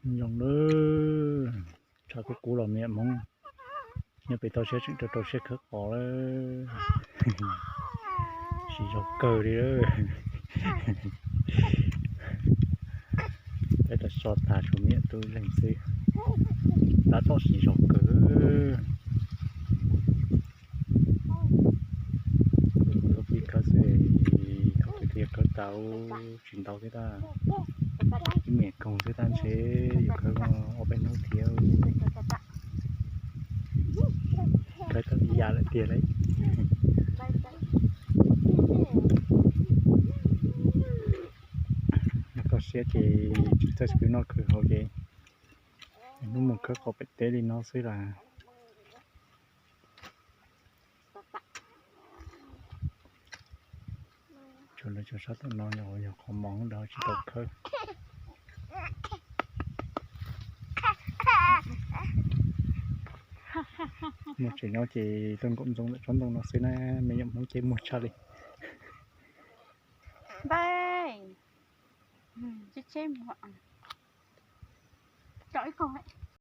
Zoo lawm, tshav kub kub los me nyuam Hmoob nyob pem toj siab tseem rau rau siab khawb qos lawm. Siv zog kawg li. Peb tau so tas tshuav me nyuam tub leeg xwb, tab tom siv zog kawg. Kuv tuaj pib khawb xwb, thaum twg thiaj khawb tau, tsis ntau thiab tab. Ib niam koog xwb tab ntshe yuav khawb ob peb hnub thiab. Khawb tau ib yam lawm tiag lauj. Nyob toj siab ces tsis txawj khwv noj khwv haus ces hnub mus khawb qos pem teb li no xwb las. Tsuas lawv cov sab tom no yog qhov mov ntawd tsis tau khawb. Muaj tsev nyob ces tuaj nkaum ntxoov ntawm tsob ntoo no xwb na, me nyuam Hmoob ces muag tshaj li. Npaj, tseb tseb muag, tso ib qho.